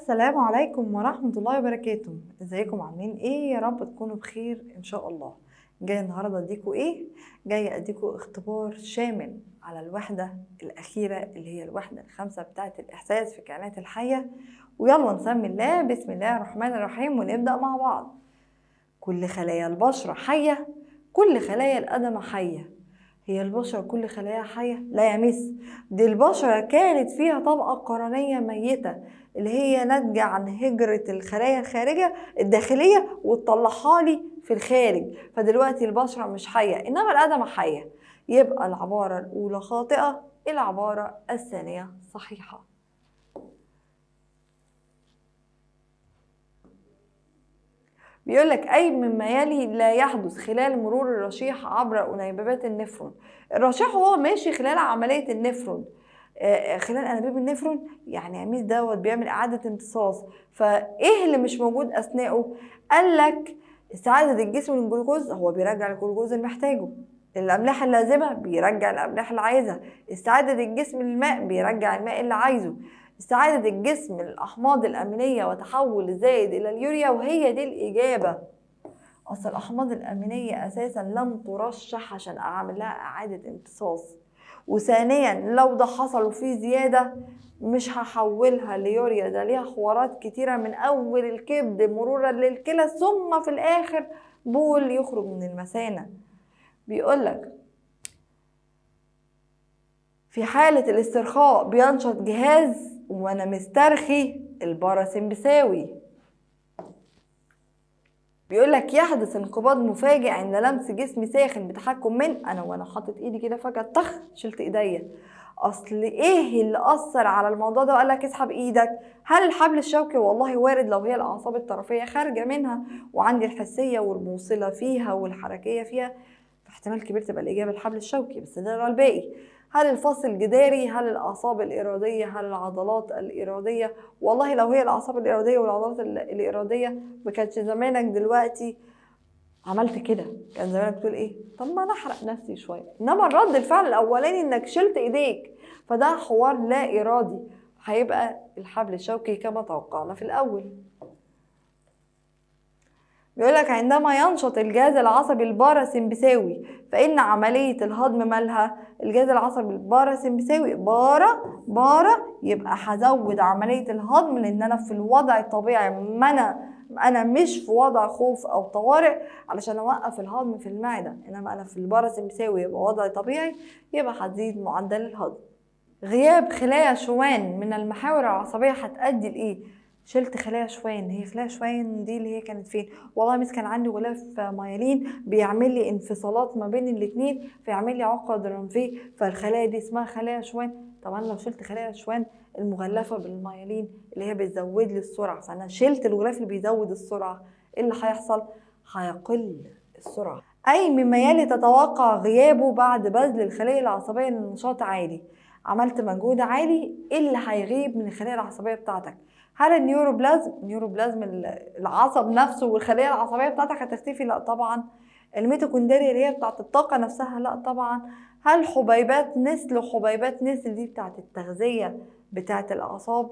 السلام عليكم ورحمة الله وبركاته. ازيكم عاملين ايه؟ يا رب تكونوا بخير ان شاء الله. جاية النهاردة اديكوا ايه؟ جاية اديكوا اختبار شامل على الوحدة الأخيرة اللي هي الوحدة الخامسة بتاعة الإحساس في الكائنات الحية. ويلا نسمي الله، بسم الله الرحمن الرحيم، ونبدأ مع بعض. كل خلايا البشرة حية، كل خلايا الأدمة حية. هي البشرة كل خلايا حية؟ لا يا مس، دي البشرة كانت فيها طبقة قرنية ميتة اللي هي ناتجة عن هجرة الخلايا الخارجة الداخلية وتطلعها لي في الخارج، فدلوقتي البشرة مش حية، إنما الأدمة حية. يبقى العبارة الأولى خاطئة، العبارة الثانية صحيحة. بيقول لك أي مما يلي لا يحدث خلال مرور الرشيح عبر أنيبات النفرون. الرشيح وهو ماشي خلال عملية النفرون، خلال أنابيب النفرون، يعني عميل دوت بيعمل إعادة امتصاص، فإيه اللي مش موجود أثناءه؟ قال لك استعادة الجسم للجلوكوز، هو بيرجع الجلوكوز اللي محتاجه، الأملاح اللازمة بيرجع الأملاح اللي عايزها، استعادة الجسم للماء بيرجع الماء اللي عايزه، استعادة الجسم للأحماض الأمينية وتحول الزائد إلى اليوريا، وهي دي الإجابة. أصل الأحماض الأمينية أساسا لم ترشح عشان أعمل لها إعادة امتصاص، وثانيا لو ده حصل وفيه زيادة مش هحولها ليوريا، ده ليها حوارات كتيرة من أول الكبد مرورا للكلى ثم في الآخر بول يخرج من المثانة. بيقولك في حالة الاسترخاء بينشط جهاز وانا مسترخي الباراسمبثاوي. بيقولك يحدث انقباض مفاجئ عند لمس جسم ساخن بتحكم من انا، وانا حاطط ايدي كده فجأة طخ شلت ايديا. اصل ايه اللي اثر على الموضوع ده وقالك اسحب ايدك؟ هل الحبل الشوكي؟ والله وارد لو هي الاعصاب الطرفية خارجة منها وعندي الحسية والموصلة فيها والحركية فيها، فاحتمال كبير تبقى الاجابة الحبل الشوكي، بس ده الباقي. هل الفصل الجداري؟ هل الأعصاب الإرادية؟ هل العضلات الإرادية؟ والله لو هي الأعصاب الإرادية والعضلات الإرادية ما كانش زمانك دلوقتي عملت كده، كان زمانك بتقول إيه؟ طب ما أنا أحرق نفسي شوية. إنما الرد الفعل الأولاني إنك شلت إيديك، فده حوار لا إرادي، هيبقى الحبل الشوكي كما توقعنا في الأول. بيقولك عندما ينشط الجهاز العصبي الباراسمبثاوي فإن عملية الهضم مالها؟ الجهاز العصبي الباراسمبثاوي بارا يبقى هزود عملية الهضم، لأن أنا في الوضع الطبيعي، ما أنا مش في وضع خوف أو طوارئ علشان أوقف الهضم في المعدة، إنما أنا في الباراسمبثاوي يبقى وضع طبيعي، يبقى هتزيد معدل الهضم. غياب خلايا شوان من المحاور العصبية هتؤدي لإيه؟ شلت خلايا شوان، هي خلايا شوان دي اللي هي كانت فين؟ والله مس كان عندي غلاف ميالين بيعمل لي انفصالات ما بين الاثنين فيعمل لي عقد رنفي، فالخلايا دي اسمها خلايا شوان. طبعا لو شلت خلايا شوان المغلفه بالميالين اللي هي بتزود لي السرعة، فانا شلت الغلاف اللي بيزود السرعة، ايه اللي هيحصل؟ هيقل السرعة. اي مما يلي تتوقع غيابه بعد بذل الخلية العصبية للنشاط عالي. عملت مجهود عالي، ايه اللي هيغيب من الخلية العصبية بتاعتك؟ هل ال neuroplasm؟ ال neuroplasm العصب نفسه والخليه العصبية بتاعتك هتختفي؟ لا طبعا. الميتوكوندريا اللي هي بتاعت الطاقة نفسها؟ لا طبعا. هل حبيبات نسل؟ وحبيبات نسل دي بتاعت التغذية بتاعت الاعصاب؟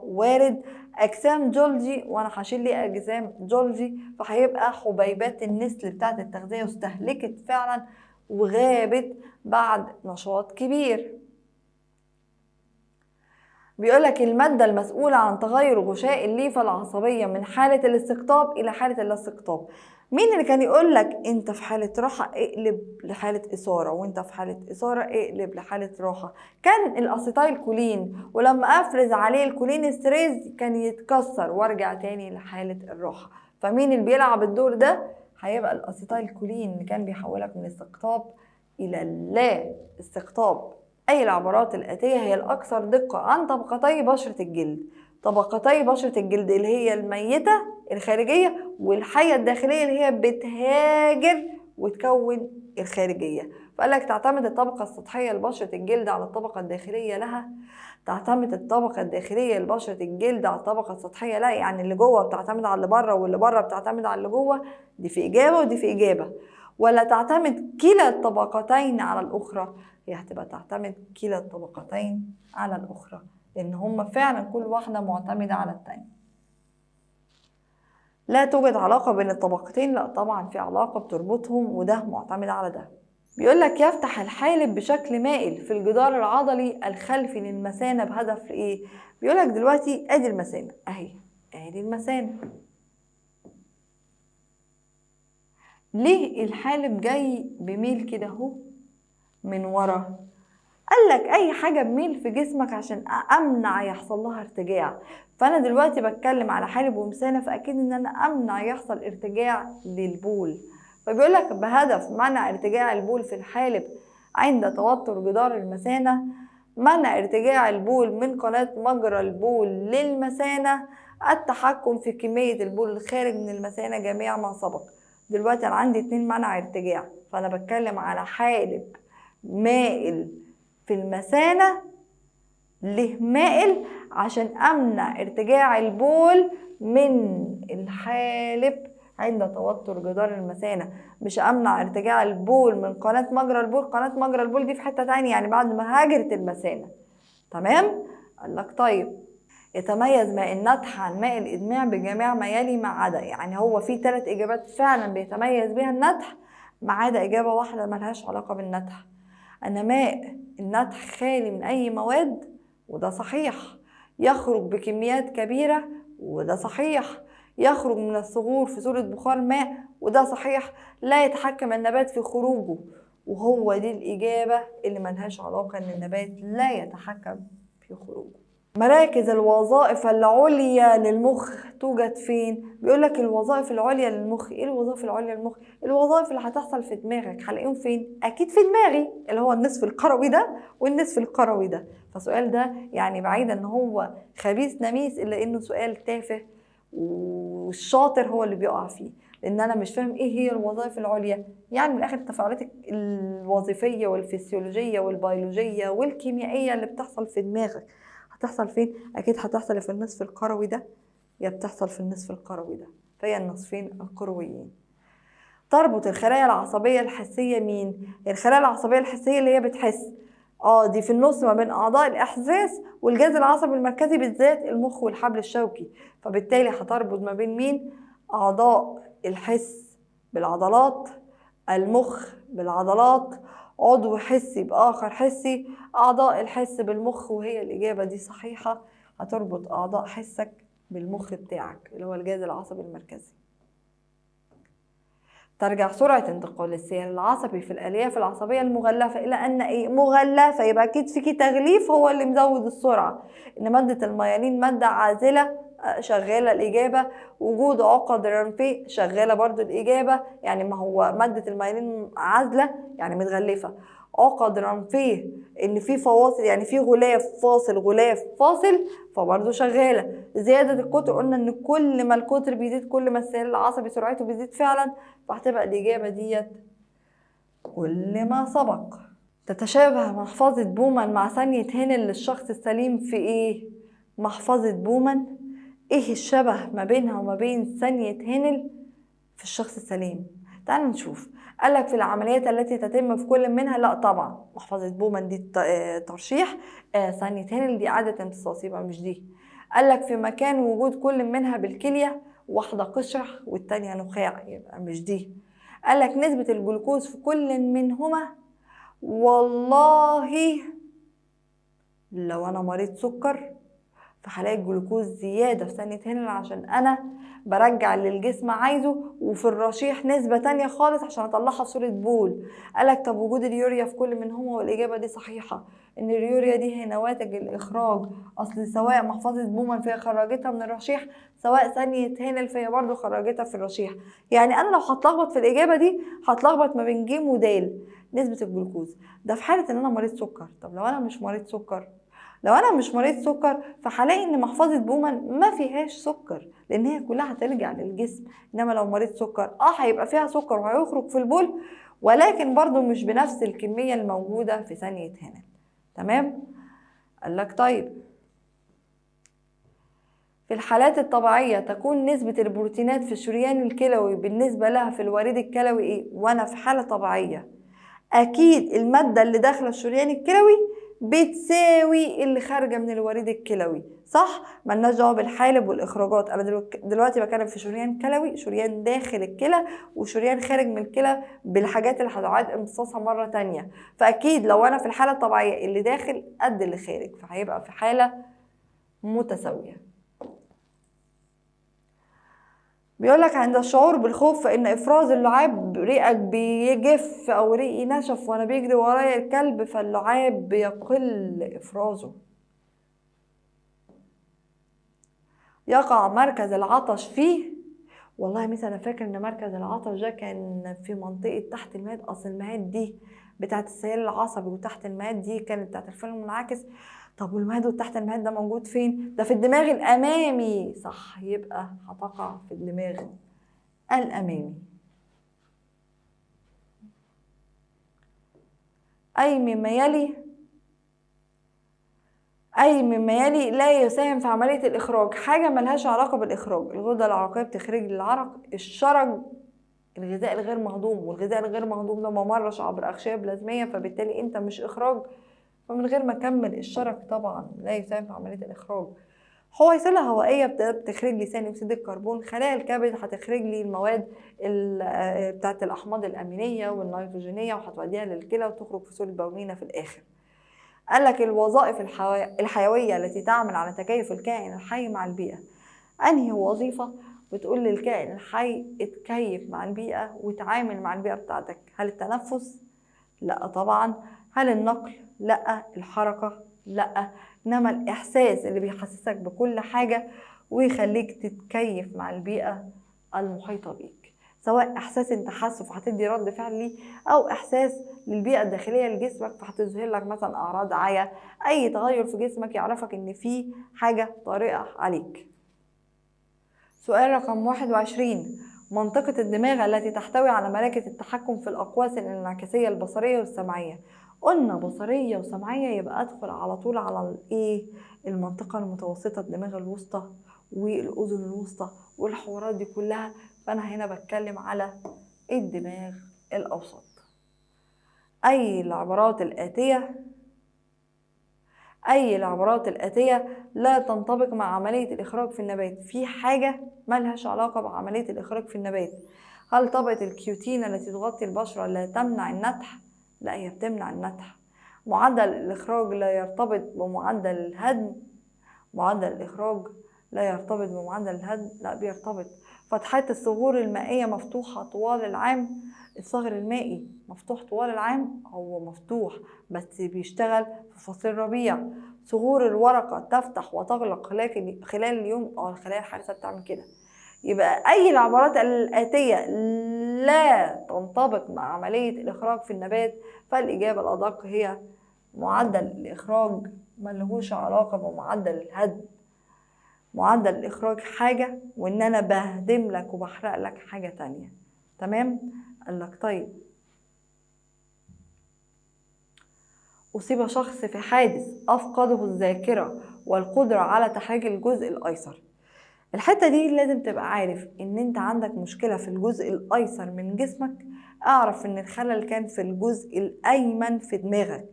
وارد. اجسام جولجي، وانا هشيل لي اجسام جولجي، فهيبقى حبيبات النسل بتاعت التغذية واستهلكت فعلا وغابت بعد نشاط كبير. بيقولك المادة المسؤولة عن تغير غشاء الليفة العصبية من حالة الاستقطاب إلى حالة اللاستقطاب. مين اللي كان يقولك أنت في حالة راحة اقلب لحالة إثارة، وأنت في حالة إثارة اقلب لحالة راحة؟ كان الأسيتايل كولين، ولما أفرز عليه ال cholinesterase كان يتكسر وارجع تاني لحالة الراحة. فمين اللي بيلعب الدور ده؟ هيبقى ال acetylcholine اللي كان بيحولك من استقطاب إلى لا استقطاب. أي العبارات الآتية هي الأكثر دقة عن طبقتي بشرة الجلد؟ طبقتي بشرة الجلد اللي هي الميتة الخارجية والحية الداخلية اللي هي بتهاجر وتكون الخارجية. فقال لك تعتمد الطبقة السطحية لبشرة الجلد على الطبقة الداخلية لها، تعتمد الطبقة الداخلية لبشرة الجلد على الطبقة السطحية لها، يعني اللي جوه بتعتمد على اللي بره واللي بره بتعتمد على اللي جوه، دي في إجابة ودي في إجابة. ولا تعتمد كلا الطبقتين على الأخرى؟ هي هتبقى تعتمد كلا الطبقتين على الأخرى. لان هما فعلا كل واحدة معتمدة على التانية. لا توجد علاقة بين الطبقتين، لا طبعا في علاقة بتربطهم وده معتمد على ده. بيقول لك يفتح الحالب بشكل مائل في الجدار العضلي الخلفي للمثانة بهدف ايه؟ بيقول لك دلوقتي ادي المثانة اهي، ادي المثانة. ليه الحالب جاي بميل كده اهو من ورا؟ قال لك اي حاجة بميل في جسمك عشان امنع يحصل لها ارتجاع، فانا دلوقتي بتكلم على حالب ومثانه، فاكيد ان انا امنع يحصل ارتجاع للبول. فبيقول لك بهدف منع ارتجاع البول في الحالب عند توتر جدار المثانه، منع ارتجاع البول من قناة مجرى البول للمثانه، التحكم في كمية البول الخارج من المثانه، جميع ما سبق. دلوقتي انا عندي 2 منع ارتجاع، فانا بتكلم على حالب مائل في المثانة. ليه مائل؟ عشان امنع ارتجاع البول من الحالب عند توتر جدار المثانة، مش امنع ارتجاع البول من قناة مجرى البول. قناة مجرى البول دي في حتة تانية، يعني بعد ما هاجرت المثانة. تمام؟ قال لك طيب يتميز ماء النتح عن ماء الإدماع بجميع ما يلي ما عدا، يعني هو في 3 إجابات فعلا بيتميز بيها النتح ما عدا إجابة واحدة ملهاش علاقة بالنتح. أن ماء النتح خالي من أي مواد، وده صحيح. يخرج بكميات كبيرة، وده صحيح. يخرج من الصغور في صورة بخار ماء، وده صحيح. لا يتحكم النبات في خروجه، وهو دي الإجابة اللي ملهاش علاقة، إن النبات لا يتحكم في خروجه. مراكز الوظائف العليا للمخ توجد فين؟ بيقول لك الوظائف العليا للمخ، ايه الوظائف العليا للمخ؟ الوظائف اللي هتحصل في دماغك هلاقيهم فين؟ اكيد في دماغي، اللي هو النصف الكروي ده والنصف الكروي ده. فالسؤال ده يعني بعيد ان هو خبيث نميس، الا انه سؤال تافه والشاطر هو اللي بيقع فيه، لان انا مش فاهم ايه هي الوظائف العليا. يعني من الاخر التفاعلات الوظيفية والفسيولوجيه والبيولوجيه والكيميائيه اللي بتحصل في دماغك هتحصل فين؟ اكيد هتحصل في النصف الكروي ده، يا بتحصل في النصف الكروي ده، فهي النصفين الكرويين. تربط الخلايا العصبية الحسية مين؟ الخلايا العصبية الحسية اللي هي بتحس، دي في النص ما بين اعضاء الاحساس والجهاز العصبي المركزي بالذات المخ والحبل الشوكي، فبالتالي هتربط ما بين مين؟ اعضاء الحس بالعضلات، المخ بالعضلات، عضو حسي بآخر حسي، أعضاء الحس بالمخ، وهي الإجابة دي صحيحة. هتربط أعضاء حسك بالمخ بتاعك اللي هو الجهاز العصبي المركزي. ترجع سرعة انتقال السيال العصبي في الألياف العصبية المغلفة إلى أن إيه؟ مغلفة، يبقى أكيد فيكي تغليف هو اللي مزود السرعة. إن مادة الميالين مادة عازلة، شغالة الإجابة. وجود عقد رنفي، شغالة برضو الإجابة، يعني ما هو مادة الميالين عازلة يعني متغلفة. عقد رنفيه إن في فواصل، يعني في غلاف فاصل غلاف فاصل، فبرضو شغالة. زيادة القطر، قلنا إن كل ما القطر بيزيد كل ما السيال العصبي سرعته بيزيد فعلا، فهتبقى الإجابة ديت كل ما سبق. تتشابه محفظة بومان مع ثانية هنل للشخص السليم في إيه؟ محفظة بومان ايه الشبه ما بينها وما بين ثانية هنل في الشخص السليم؟ تعالوا نشوف. قالك في العمليات التي تتم في كل منها، لا طبعا محفظة بومان دي ترشيح، ثانية هنل دي إعادة امتصاص، يبقى مش دي. قالك في مكان وجود كل منها بالكلية، واحدة قشرة والتانية نخاع، يبقى مش دي. قالك نسبة الجلوكوز في كل منهما، والله لو أنا مريض سكر فهلاقي الجلوكوز زيادة في ثانية هنل عشان أنا برجع اللي الجسم عايزه، وفي الرشيح نسبة تانية خالص عشان أطلعها في صورة بول. قالك طب وجود اليوريا في كل منهما، والإجابة دي صحيحة، إن اليوريا دي هي نواتج الإخراج، أصل سواء محفظة بومان فهي خرجتها من الرشيح، سواء ثانية هنل فهي برضو خرجتها في الرشيح. يعني أنا لو هتلخبط في الإجابة دي هتلخبط ما بين ج ودال نسبة الجلوكوز، ده في حالة إن أنا مريض سكر. طب لو أنا مش مريض سكر، لو انا مش مريض سكر فهلاقي ان محفظة بومان ما فيهاش سكر لان هي كلها هترجع للجسم. انما لو مريض سكر هيبقى فيها سكر وهيخرج في البول، ولكن برضو مش بنفس الكمية الموجودة في ثانية هنل. تمام؟ قال لك طيب في الحالات الطبيعية تكون نسبه البروتينات في الشريان الكلوي بالنسبة لها في الوريد الكلوي ايه؟ وانا في حاله طبيعية اكيد المادة اللي داخله الشريان الكلوي بتساوي اللي خارجه من الوريد الكلوي، صح؟ مالناش دعوه بالحالب والاخراجات. انا دلوقتي بتكلم في شريان كلوي، شريان داخل الكلى وشريان خارج من الكلى بالحاجات اللي هتعاد امتصاصها مرة تانية. فاكيد لو انا في الحالة الطبيعية اللي داخل قد اللي خارج، فهيبقى في حاله متساوية. بيقولك عند الشعور بالخوف فإن إفراز اللعاب، ريقك بيجف أو ريقي نشف وأنا بيجري ورايا الكلب، فاللعاب بيقل إفرازه. يقع مركز العطش فيه، والله مثلا أنا فاكر إن مركز العطش ده كان في منطقة تحت المهاد، أصل المهاد دي بتاعت السيال العصبي وتحت المهاد دي كانت بتاعت الفيلم المنعكس. طب والمهاد وتحت المهاد ده موجود فين؟ ده في الدماغ الأمامي، صح؟ يبقى هتقع في الدماغ الأمامي. أي مما يلي لا يساهم في عملية الإخراج، حاجة ملهاش علاقة بالإخراج. الغدة العرقية بتخرج العرق، الشرج الغذاء الغير مهضوم، والغذاء الغير مهضوم ده ما مرش عبر أغشية بلازمية، فبالتالي أنت مش إخراج، فمن غير ما أكمل الشرج طبعا لا يساهم في عملية الإخراج. حويصلة هوائية بتخرج لي ثاني أكسيد الكربون، خلايا الكبد هتخرج لي المواد بتاعت الأحماض الأمينية والنيتروجينية وهتوديها للكلى وتخرج في صورة بولينة في الآخر. قال لك الوظائف الحيوية التي تعمل على تكيف الكائن الحي مع البيئة. أنهي وظيفة بتقول للكائن الحي اتكيف مع البيئة وتعامل مع البيئة بتاعتك؟ هل التنفس؟ لا طبعا. هل النقل؟ لا. الحركة؟ لا. إنما الإحساس اللي بيحسسك بكل حاجة ويخليك تتكيف مع البيئة المحيطة بيك، سواء إحساس أنت حاسه فهتدي رد فعل ليه، أو إحساس للبيئة الداخلية لجسمك فهتظهر لك مثلا أعراض عيا، أي تغير في جسمك يعرفك إن في حاجة طارئة عليك. سؤال رقم 21، منطقة الدماغ التي تحتوي على ملكة التحكم في الأقواس الانعكاسية البصرية والسمعية. قلنا بصرية وسمعية يبقى أدخل على طول على الإيه؟ المنطقة المتوسطة، الدماغ الوسطى والأذن الوسطى والحوارات دي كلها، فأنا هنا بتكلم على الدماغ الأوسط. أي العبارات الآتية لا تنطبق مع عملية الإخراج في النبات؟ في حاجة مالهاش علاقة بعملية الإخراج في النبات. هل طبقة الكيوتين التي تغطي البشرة لا تمنع النتح؟ لا، هي بتمنع النتح. معدل الإخراج لا يرتبط بمعدل الهدم. معدل الإخراج لا يرتبط بمعدل الهدم، لا بيرتبط. فتحات الثغور المائية مفتوحة طوال العام. الثغر المائي مفتوح طوال العام، هو مفتوح بس بيشتغل في فصل الربيع. ثغور الورقة تفتح وتغلق لكن خلال اليوم، أو الخلايا الحارسة بتعمل كده. يبقى أي العبارات الآتية لا تنطبق مع عملية الإخراج في النبات، فالإجابة الأدق هي معدل الإخراج ملهوش علاقة بمعدل الهدم. معدل الإخراج حاجة، وإن أنا بهدم لك وبحرق لك حاجة تانية. تمام؟ قال لك طيب، أصيب شخص في حادث أفقده الذاكرة والقدرة على تحريك الجزء الأيسر. الحتة دي لازم تبقى عارف إن أنت عندك مشكلة في الجزء الأيسر من جسمك، أعرف إن الخلل كان في الجزء الأيمن في دماغك.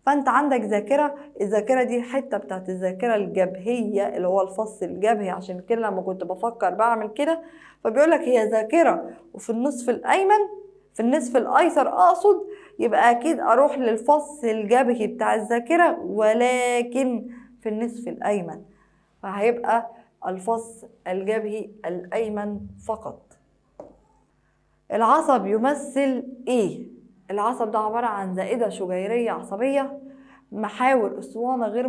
فأنت عندك ذاكرة، الذاكرة دي الحتة بتاعت الذاكرة الجبهية اللي هو الفص الجبهي، عشان كده لما كنت بفكر بعمل كده. فبيقولك هي ذاكرة وفي النصف الأيمن، في النصف الأيسر أقصد، يبقى أكيد أروح للفص الجبهي بتاع الذاكرة ولكن في النصف الأيمن، فهيبقى الفص الجبهي الأيمن فقط. العصب يمثل إيه؟ العصب ده عبارة عن زائدة شجيرية عصبية، محاور أسطوانة غير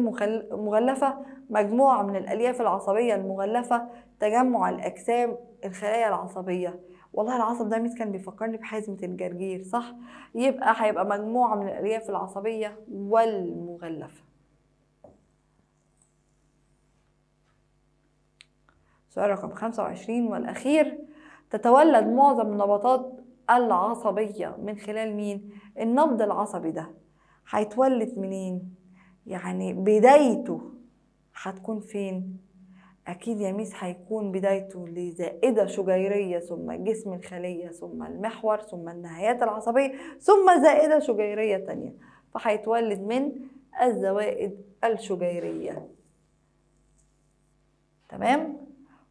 مغلفة، مجموعة من الألياف العصبية المغلفة، تجمع الأجسام، الخلايا العصبية. والله العصب ده ميس كان بيفكرني بحزمة الجرجير، صح؟ يبقى هيبقى مجموعة من الألياف العصبية والمغلفة. سؤال رقم 25 والأخير، تتولد معظم النبضات العصبية من خلال مين؟ النبض العصبي ده هيتولد منين؟ يعني بدايته هتكون فين؟ أكيد يا ميس هيكون بدايته لزائدة شجيرية، ثم جسم الخلية، ثم المحور، ثم النهايات العصبية، ثم زائدة شجيرية تانية، فهيتولد من الزوائد الشجيرية. تمام؟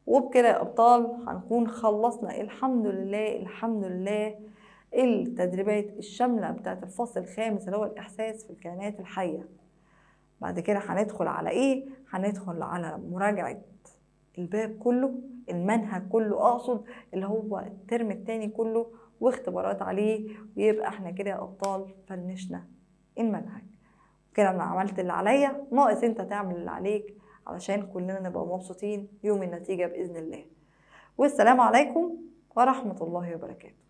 وبكده يا أبطال هنكون خلصنا الحمد لله الحمد لله التدريبات الشاملة بتاعت الفصل الخامس اللي هو الإحساس في الكائنات الحية. بعد كده هندخل على إيه؟ هندخل على مراجعة الباب كله، المنهج كله أقصد، اللي هو الترم التاني كله، واختبارات عليه، ويبقى احنا كده يا أبطال فنشنا المنهج. كده أنا عملت اللي عليا، ناقص أنت تعمل اللي عليك علشان كلنا نبقى مبسوطين يوم النتيجة بإذن الله. والسلام عليكم ورحمة الله وبركاته.